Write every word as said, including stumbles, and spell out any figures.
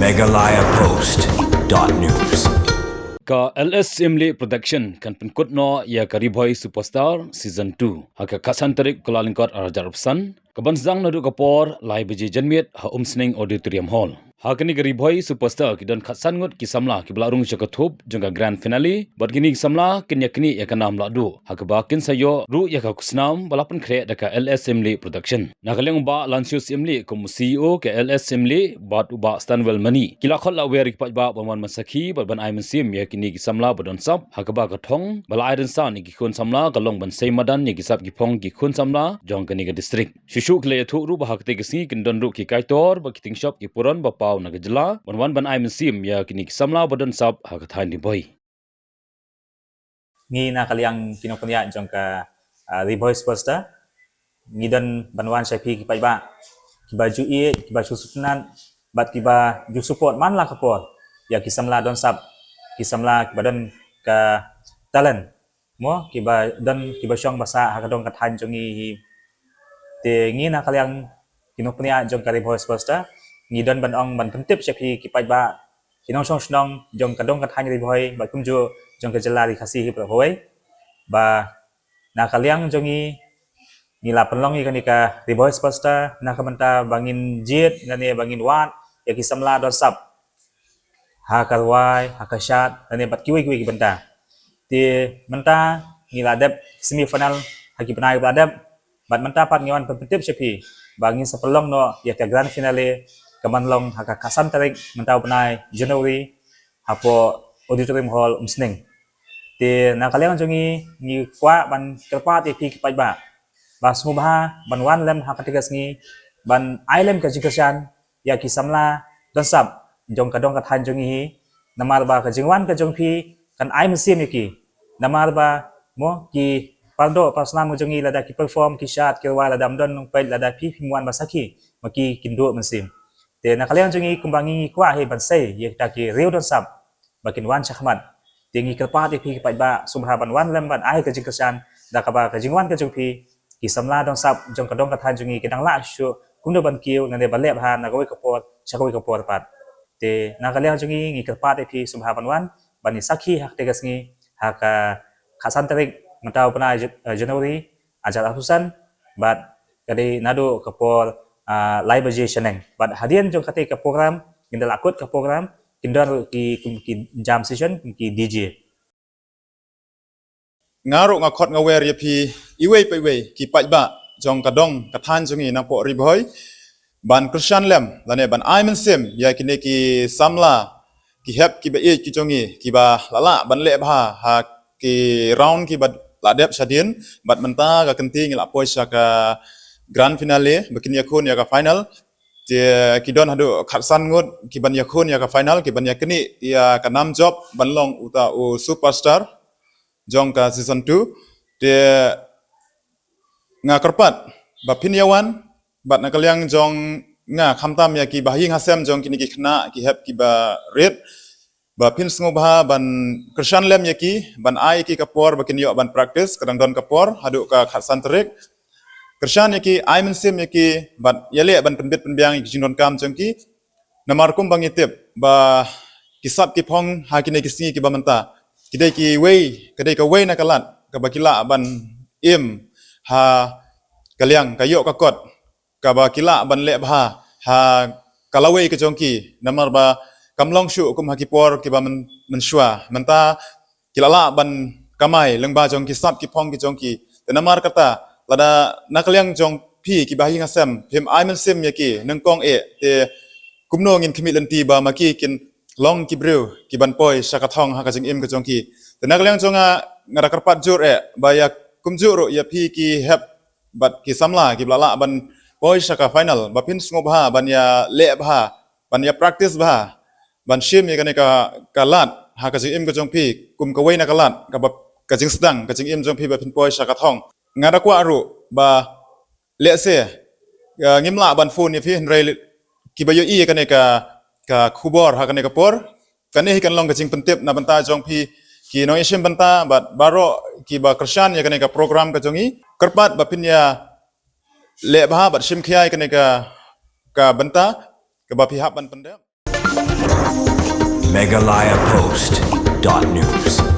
Meghalaya Post dot news. Ka L S Syiemlieh Production kan pynkut noh ïa ka Ri Bhoi Superstar Season two ha ka khatsan tarik Kyllalyngkot arhajar arphew san, ka ban sdang naduh ka por lai baje janmiet ha Umsning Auditorium Hall. Ha kane ka Ri Bhoi Superstar ki don khatsan ngut ki samla kiba la rung sha ka thup jong ka grand finale, bad kine ki samla kin ïa knieh ïa ka nam lahduh ha kaba kin sa ïoh ruh ïa ka khusnam ba la pynkhreh da ka L S Syiemlieh Production. Na ka liang u Bah Lansiew Syiemlieh kum u C E O ka L S Syiemlieh bad u Bah Stanwell Mani ki la khot la wer ïa ki paidbah ban wan ban sakhi bad ban ai mynsiem ïa kine ki samla ba don sap, ha kaba ka thong ba la ai rynsan ïa ki khun samla ka long ban sei madan ïa ki sap ki phong ki khun samla jong kane ka district. Shuh shuh ki la ïathuh ruh ba ha katei ka sngi kin don ruh ki kaitor bad ki tyngshop ki puron ba paw na ka jylla ban wan ban ai mynsiem ïa kine ki samla ba don sap ha ka thaiñ Ri Bhoi. Ngi na ka liang ki nongpynïaid jong ka, ah, Ri Bhoi Superstar, ngi don ban wan sha phi ki paidbah kiba ju ïeit, kiba ju sngewtynnat bad kiba ju support man la ka por ïa ki samla don sap, ki samla kiba don ka talent, mo, kiba don, kiba shong ba sah ha ka dong ka thaiñ jong ngi hi. Te ngi na ka liang ki nongpynïaid jong ka Ri Bhoi Superstar, ngi don ban ong ban pyntip sha phi ki paidbah, ki nongshong shnong jong ka dong ka thaiñ Ri Bhoi bad kumjuh jong ka jylla Ri Khasi hi baroh kawei, ba na ka liang jong ngi, ngi la pynlong ïa kane ka Ri Bhoi Superstar na ka bynta ba ngin jied lane ba ngin wad ïa ki samla don sap ha ka rwai, ha ka shad lane bad kiwei kiwei ki bynta. Te mynta ngi la dep semi final ha ki bnai ba la dep, bad mynta pat ngi wan pyntip sha phi ba ngin sa pynlong noh ïa ka grand finale, ka ban long ha ka khatsan tarik mynta u bnai January hapoh Auditorium Hall Umsning. Te na ka liang jong ngi, ngi kwah ban kyrpad ïa phi ki paidbah ba sngewbha ban wan lem ha katei ka sngi, ban ai lem ka jingkyrshan ïa ki samla don sap jong ka dong ka thaiñ jong ngi hi. Namar ba ka jingwan ka jong phi kan ai mynsiem ïa ki. Namar ba, mo, ki pardoh parsnam ka jong ngi lada ki perform, ki shad, ki rwai, lada ym don nongpeit, lada phi phim wan ban sakhi, ma ki kin duh mynsiem. Te na ka liang jong ngi kumba ngi kwah hi ban sei ïa kita ki riew don sap ba kin wan shakhmat. Te ngi kyrpad ïa phi ki paidbah sngewbha ban wan lem ban ai ka jingkyrshan, da kaba ka jingwan ka jong phi, ki samla don sap jong ka dong ka thaiñ jong ngi ki dang lah shuh kumno ban kiew lane ban leh bha na kawei ka por sha kawei ka por pat. Te na ka liang jong ngi, ngi kyrpad ïa phi sngewbha ban wan ban ïa sakhi ha katei ka sngi, ha ka khatsan tarik mynta u bnai Jan-, eh, January, arhajar arphew san, bad ka dei naduh ka por, ah, lai baje shaneng. Bad hadien jong katei ka program, ngin da la kut ka program, kin don ki, ki, ki jam session, ki D J. Nga ruh nga khot nga wer ïa phi iwei pa iwei ki paidbah jong ka dong ka thaiñ jong ngi napoh Ri Bhoi ban kyrshan lem lane ban ai mynsiem ïa kine ki samla, ki hep kiba ïeit ki jong ngi kiba la lah ban leh bha ha ki round kiba la dep shadien, bad mynta ka kynti ngi la poi sha ka grand finale ba kin ïakhun ïa ka final. Te ki don haduh khatsan ngut ki ban ïakhun ïa ka final, ki ban ïaknieh ïa ka nam jop ban long uta u superstar jong ka season two. Te nga kyrpad ba phin ïa wan, bad na ka liang jong nga khamtam ïa ki bahaïing hasem jong kine ki khynnah ki hep kiba rit, ba phin sngewbha ban kyrshan lem ïa ki, ban ai ïa ki ka por ba kin ïoh ban practice, ka dang don ka por haduh ka khatsan tarik. Kyrshan ïa ki, ai mynsiem ïa ki, bad ïaleh ban pynbit pynbiang ïa ki jingdonkam jong ki. Namar kumba ngi tip ba ki sap ki phong ha kine ki sngi kiba mynta, ki dei kiwei, ka dei kawei na ka lad kaba ki lah ban im ha ka liang ka ïoh ka kot, kaba ki lah ban leh bha ha ka lawei ka jong ki, namar ba kam long shuh kum ha ki por kiba myn-, mynshuwa. Mynta ki la lah ban kamai lyngba jong ki sap ki phong ki jong ki. Te namar kata, lada na ka liang jong phi ki bahaïing hasem, phim ai mynsiem ïa ki nyngkong eh, te kumno ngin khmih lynti ba ma ki kin long ki briew ki ban poi sha ka thong ha ka jingim ka jong ki. Te na ka liang jong nga, nga da kyrpad jur eh ba ïa kumjuh ruh ïa phi ki hep bad ki samla kiba la lah ban poi sha ka final, ba phin sngewbha ban ïaleh bha, ban ïa practice bha, ban shim ïa kane ka, ka lad ha ka jingim ka jong phi kum kawei na ka lad kaba, ka jingsdang ka jingim jong phi ba phin poi sha ka thong. Nga da kwah ruh ba lehse, uh, ngim lah ban phone ïa phi, hynrei kiba ïohi ïa kane ka, ka khubor ha kane ka por, kane hi kan long ka jingpyntip na bynta jong phi ki nongïashim bynta bad baroh kiba kyrshan ïa kane ka program ka jong ngi. Kyrpad ba phin ïaleh bha bad shim khia ïa kane ka, ka bynta kaba phi hap ban pyndep. Meghalaya Post dot news.